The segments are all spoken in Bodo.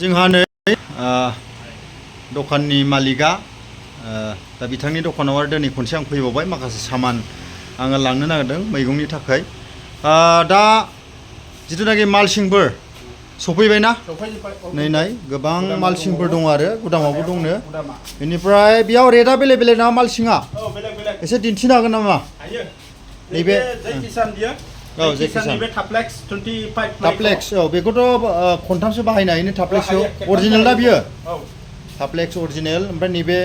जोंहा नै दखाननि मालिका दा बिथांनि दखानाव आरो दिनै खनसे आं फैबावबाय माखासे सामान आङो लांनो नागिरदों मैगंनि थाखाय दा जिथुनाखि मालसिंफोर सफैबायना नै गोबां मालसिंफोर दं आरो गुदामावबो दंनो बेनिफ्राय बेयाव रेटआ बेलेग बेलेग ना मालसिङा एसे दिन्थिनो हागोन नामा नैबे औ जे किसान टाफ्लेक्स औ बेखौथ' खनथामसो बाहायनो हायो टाफ्लेक्सखौ अरिजिनेल ना बियो टाफ्लेक्स अरिजिनेल ओमफ्राय नैबे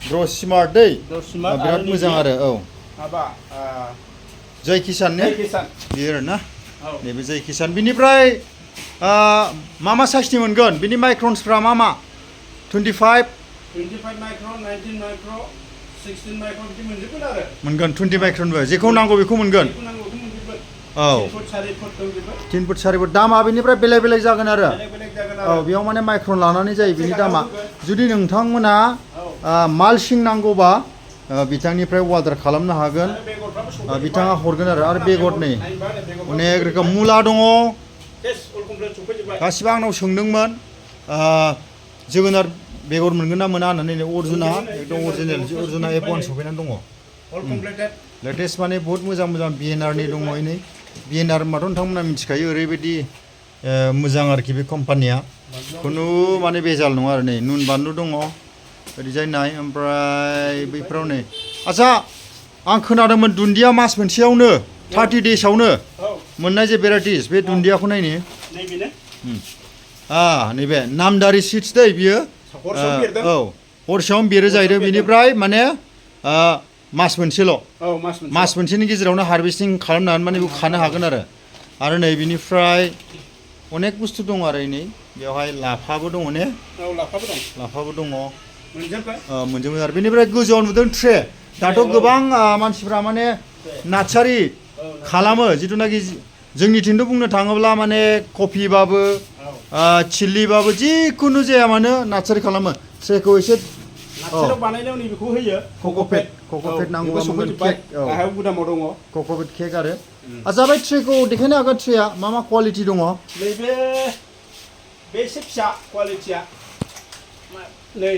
ग्र' स्मार्ट दै बिराद मोजां आरो औ जय किसान ने बियो आरो ना नैबे जय किसान बिनिफ्राय मा साइजनि मोनगोन बिनि माइक्रन्सफ्रा मा 25 माइक्रन 19 माइक्रन 16 माइक्रन बिदि मोनजोबगोन आरो मोनगोन 20 माइक्रनबो जेखौ नांगौ बेखौ मोनगोन औ 3 फुट 4 फुट दामा बेनिफ्राय बेलेग बेलेग जागोन आरो औ बेयाव माने माइक्रन लानानै जायो बिनि दामा जुदि नोंथांमोना मालसिं नांगौबा बिथांनिफ्राय अर्डार खालामनो हागोन बिथाङा हरगोन आरो बेगर नै अनेक रोखोम मुला दङ गासिबो आंनाव सोंदोंमोन जोगोनार बेगर मोनगोन ना मोना होननानै अर्जुना एकदम अरिजिनेल अर्जुना F1 सफैनानै दङ लेटेस्ट माने बहुत मोजां मोजां बिएनआरनि दङ नै बिएनआर होनबाथ' नोंथांमोना मिथिखायो ओरैबायदि मोजां आरोखि बे कम्पानिया खुनु माने बेजाल नङा आरो नै नुन बानलु दङ ओरैजाय नाय ओमफ्राय बैफोराव नै आच्छा आं खोनादोंमोन दुन्दिया मास मोनसेयावनो 30 डेजआवनो मोननाय जे भेराइटिस बे दुन्दियाखौ नायनो नैबे नामदारि सिड्स दै बियो औ हरसेयावनो बेरो जाहैदों बिनिफ्राय माने मास मोनसेल' मास मोनसेनि गेजेरावनो हारभेस्टिं खालामनानै माने बेखौ खानो हागोन आरो नै बिनिफ्राय अनेक बुस्थु दङ आरो नै बेवहाय लाफाबो दङ ने लाफाबो दङ मोनजोबो आरो बेनिफ्राय गोजौआव नुदों ट्रे दाथ' गोबां मानसिफ्रा माने नार्सारि खालामो जिथुनाखि जोंनिथिंथ' बुंनो थाङोब्ला माने कफिबाबो चिल्लिबाबो जिखुनु जाया मानो नार्सारि खालामो ट्रेखौ एसे बानायनायाव नैबेखौ होयो कक'पेट नांगौबा मोनगोन केक गाहायाव गुदामाव दङ कक'पेट केक आरो आच्छा बे ट्रेखौ देखायनो हागोन ट्रेया मा क्वालिटि दङ नैबे एसे फिसा क्वालिटिया नै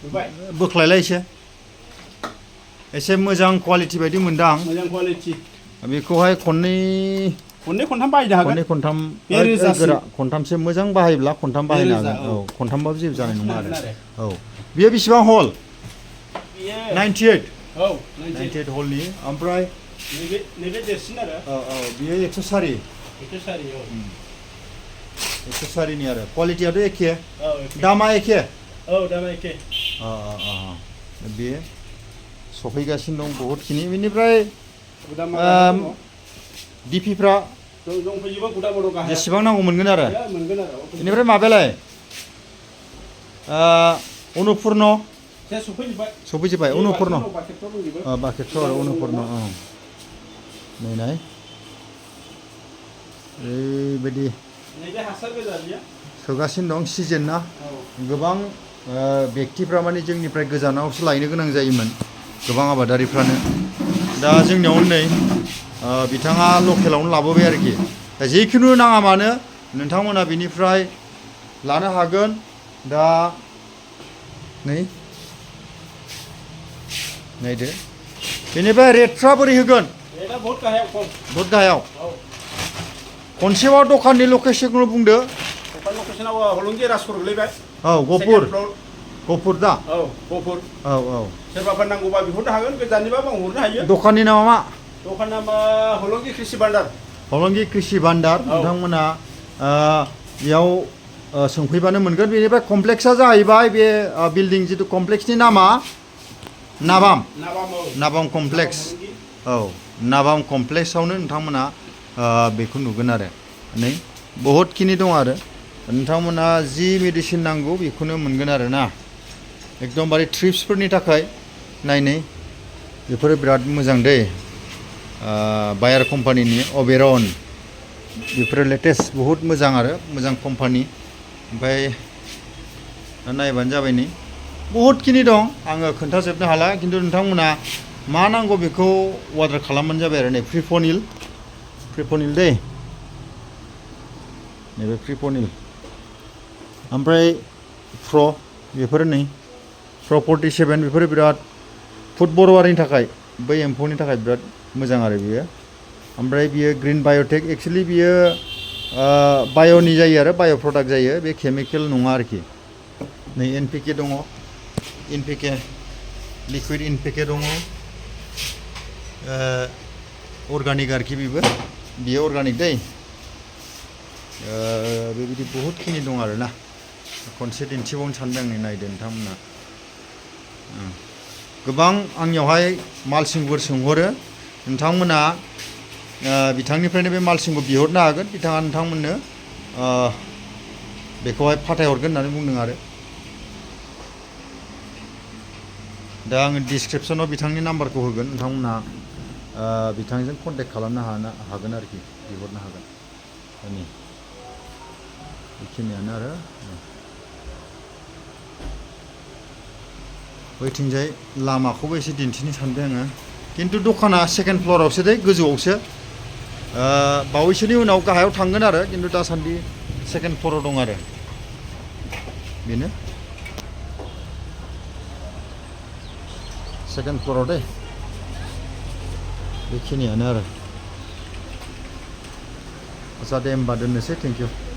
नुबाय बोख्लायलाय एसे मोजां क्वालिटि बायदि मोनदां मोजां क्वालिटि बेखौहाय खननै खनथाम बाहायनो हागोन खनथामसो मोजां बाहायब्ला खनथाम बाहायनो हागोन औ खनथामबाबो जेबो जानाय नङा आरो औ बियो बेसेबां हल 98 हलनि ओमफ्राय नैबे देरसिन आरो औ बियो 104 104नि आरो क्वालिटियाथ' एखे दामा एखे बेयो सफैगासिनो दं बहुतखिनि बेनिफ्राय डिपिफ्रा जेसेबां नांगौ मोनगोन आरो बेनिफ्राय माबायालाय अनुपुर्न सफैजोब्बाय अनुपुर्न बाकेटफ्राव आरो अनुपुर्न नाय ओरैबायदि सोगासिनो दं सिजोन ना गोबां व्यक्तिफ्रा माने जोंनिफ्राय गोजानावसो लायनो गोनां जायोमोन गोबां आबादारिफ्रानो दा जोंनियावनो नै बिथाङा लकेलावनो लाबोबाय आरोखि दा जिखुनु नाङा मानो नोंथांमोना बिनिफ्राय लानो हागोन दा नायदो बेनिफ्राय रेटफ्रा बोरै होगोन बहुत गाहायाव खनसेबाव दखाननि लकेसनखौल' बुंदो औ गफुर दा औ सोरबाफोर नांगौबा बिहरनो हागोन गोजाननिबाबो आं हरनो हायो दखाननि नामा मा दखान नामा हलंगि कृषि भान्डार नोंथांमोना बेयाव सोंफैबानो मोनगोन बेनिफ्राय कमप्लेक्सआ जाहैबाय बे बिल्डिं जिथु कमप्लेक्सनि नामा नाबाम कमप्लेक्स औ नाबाम कमप्लेक्सआवनो नोंथांमोना बेखौ नुगोन आरो नै बहुतखिनि दं आरो नोंथांमोना जि मेडिसिन नांगौ बेखौनो मोनगोन आरो ना एकदमबारे ट्रिप्सफोरनि थाखाय नायनै बेफोरो बिराद मोजां दै बायार कम्पानिनि अबेरन बेफोरो लेटेस्ट बहुत मोजां आरो मोजां कम्पानि ओमफ्राय नायबानो जाबाय नै बहुतखिनि दं आङो खोन्थाजोबनो हाला खिन्थु नोंथांमोना मा नांगौ बेखौ अर्डार खालामबानो जाबाय आरो नै फ्रिफनिल दै नैबे फ्रिफनिल ओमफ्राय प्र बेफोरो नै प्र 47 बेफोरो बिराद फुड बरवारिनि थाखाय बै एम्फौनि थाखाय बिराद मोजां आरो बियो ओमफ्राय बियो ग्रीन बाय'टेक एक्चुअली बियो बाय'नि जायो आरो बाय' प्रडाक्ट जायो बे केमिकेल नङा आरोखि नै एनपिके दङ एनपिके लिकुइड एनपिके दङ अर्गानिक आरोखि बियो अर्गानिक दै बेबायदि बहुत खिनि दं आरोना खनसे दिन्थिबावनो सानदों आंनि नायदो नोंथांमोना गोबां आंनियावहाय मालसिंफोर सोंहरो नोंथांमोना बिथांनिफ्रायनो बे मालसिंखौ बिहरनो हागोन बिथाङा नोंथांमोननो बेखौहाय फाथायहरगोन होननानै बुंदों आरो दा आङो डिसक्रिपसनाव बिथांनि नाम्बारखौ होगोन नोंथांमोना बिथांजों कन्टेक्ट खालामनो हागोन आरोखि बिहरनो हागोन नै बेखिनियानो आरो बैथिंजाय लामाखौबो एसे दिन्थिनो सानदों आङो खिन्थु दखाना सेकेन्ड फ्ल'रावसो दै गोजौआवसो बावैसोनि उनाव गाहायाव थांगोन आरो खिन्थु दासान्दि सेकेन्ड फ्ल'राव दं आरो बेनो सेकेन्ड फ्ल'राव दै बेखिनियानो आरो आच्चा दे होमबा दोननोसै थेंक इउ